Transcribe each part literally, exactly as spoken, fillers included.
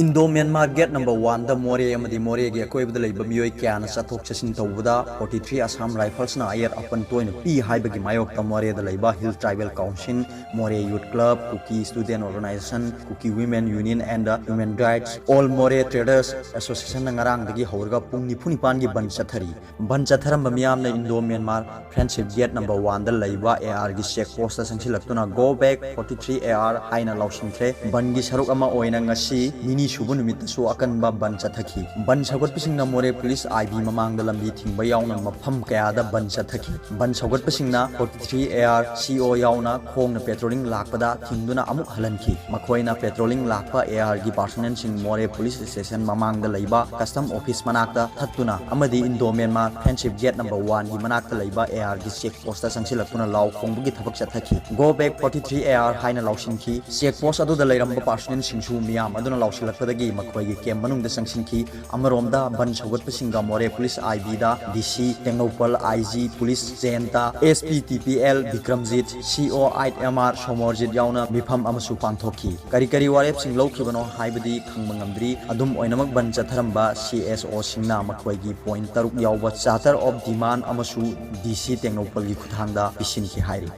Indo Myanmar get number ꯋꯥꯟꯗ ꯃꯣꯔꯦ ꯑꯃꯗꯤ ꯃꯣꯔꯦꯒꯤ ꯑꯀꯣꯏꯕꯗ ꯂꯩꯕ ꯃꯤꯑꯣꯏ ꯀꯌꯥꯅ ꯆꯠꯊꯣꯛ ꯆꯠꯁꯤꯟ ꯇꯧꯕꯗ forty three Assam Riflesꯅ ꯑꯌꯦꯠ ꯑꯄꯟ ꯇꯣꯏꯅ ꯄꯤ ꯍꯥꯏꯕꯒꯤ ꯃꯥꯌꯣꯛꯇ ꯃꯣꯔꯦꯗ ꯂꯩꯕ Hill Tribal Council, Moreh Youth Club, Kuki Student Organization, Kuki Women Union and the Human Rights, All Moreh Traders Associationꯅ ꯉꯔꯥꯡꯗꯒꯤ ꯍꯧꯔꯒ ꯄꯨꯡ ꯅꯤꯐꯨ ꯅꯤꯄꯥꯟꯒꯤ ꯕꯟ ꯆꯠꯊꯔꯤ꯫ ꯕꯟ ꯆꯠꯊꯔꯝꯕ ꯃꯤꯌꯥꯝꯅ Indo Myanmar friendship gate number oneꯗ ꯂꯩꯕ ARꯒꯤ check postꯇ ꯆꯪꯁꯤꯜꯂꯛꯇꯨꯅ "Go back forty three AR" ꯍꯥꯏꯅ ꯂꯥꯎꯁꯤꯟꯈ꯭ꯔꯦ꯫ ꯕꯟꯒꯤ ꯁꯔꯨꯛ ꯑꯃ ꯑꯣꯏꯅ ꯉꯁꯤ ꯅꯤꯅꯤ ꯁꯨꯕ ꯅꯨꯃꯤꯠꯇꯁꯨ ꯑꯀꯟꯕ ꯕꯟ ꯆꯠꯊꯈꯤ꯫ ꯕꯟ ꯁꯧꯒꯠꯄꯁꯤꯡꯅ ꯃꯣꯔꯦ police IB ꯃꯃꯥꯡꯗ ꯂꯝꯕꯤ ꯊꯤꯡꯕ ꯌꯥꯎꯅ ꯃꯐꯝ ꯀꯌꯥꯗ ꯕꯟ ꯆꯠꯊꯈꯤ꯫ ꯕꯟ ꯁꯧꯒꯠꯄꯁꯤꯡꯅ forty three AR CO ꯌꯥꯎꯅ ꯈꯣꯡꯅ patrolling ꯂꯥꯛꯄꯗ ꯊꯤꯡꯗꯨꯅ ꯑꯃꯨꯛ ꯍꯜꯍꯟꯈꯤ꯫ ꯃꯈꯣꯏꯅ patrolling ꯂꯥꯛꯄ ARꯒꯤ personnelꯁꯤꯡ ꯃꯣꯔꯦ police station ꯃꯃꯥꯡꯗ ꯂꯩꯕ custom office ꯃꯅꯥꯛꯇ ꯊꯠꯇꯨꯅ ꯑꯃꯗꯤ Indo Myanmar friendship gate number oneꯒꯤ ꯃꯅꯥꯛꯇ ꯂꯩꯕ ARꯒꯤ check postꯇ ꯆꯪꯁꯤꯜꯂꯛꯇꯨꯅ ꯂꯥꯎ ꯈꯣꯡꯕꯒꯤ ꯊꯕꯛ ꯆꯠꯊꯈꯤ꯫ "Go back forty three AR" ꯍꯥꯏꯅ ꯂꯥꯎꯁꯤꯟꯈꯤ꯫ Check post ꯑꯗꯨꯗ ꯂꯩꯔꯝꯕ personnelꯁꯤꯡꯁꯨ ꯃꯤꯌꯥꯝ ꯑꯗꯨꯅ ꯂꯥꯎꯁꯤꯜꯂꯛꯄꯗꯒꯤ ꯃꯈꯣꯏꯒꯤ camp ꯃꯅꯨꯡꯗ ꯆꯪꯁꯤꯟꯈꯤ꯫ ꯑꯃꯔꯣꯝꯗ ꯕꯟ ꯁꯧꯒꯠꯄꯁꯤꯡꯒ ꯃꯣꯔꯦ police IBꯗ DC Tengnoupal, IG police ꯖꯌꯟꯇ, SP TPL Bikramjit, CO eight MR Somorjit ꯌꯥꯎꯅ ꯃꯤꯐꯝ ꯑꯃꯁꯨ ꯄꯥꯡꯊꯣꯛꯈꯤ꯫ ꯀꯔꯤ ꯀꯔꯤ ꯋꯥꯔꯦꯞꯁꯤꯡ ꯂꯧꯈꯤꯕꯅꯣ ꯍꯥꯏꯕꯗꯤ ꯈꯪꯕ ꯉꯝꯗ꯭ꯔꯤ꯫ ꯑꯗꯨꯝ ꯑꯣꯏꯅꯃꯛ ꯕꯟ ꯆꯠꯊꯔꯝꯕ CSOꯁꯤꯡꯅ ꯃꯈꯣꯏꯒꯤ point ꯇꯔꯨꯛ ꯌꯥꯎꯕ charter of demand ꯑꯃꯁꯨ DC ꯇꯦꯡꯅꯧꯄꯜꯒꯤ ꯈꯨꯠꯊꯥꯡꯗ ꯄꯤꯁꯤꯟꯈꯤ ꯍꯥꯏꯔꯤ꯫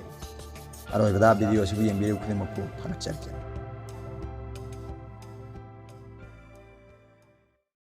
ꯑꯔꯣꯏꯕꯗ video ꯑꯁꯤꯕꯨ ꯌꯦꯡꯕꯤꯔꯤꯕ ꯈꯨꯗꯤꯡꯃꯛꯄꯨ ꯊꯥꯒꯠꯆꯔꯤ꯫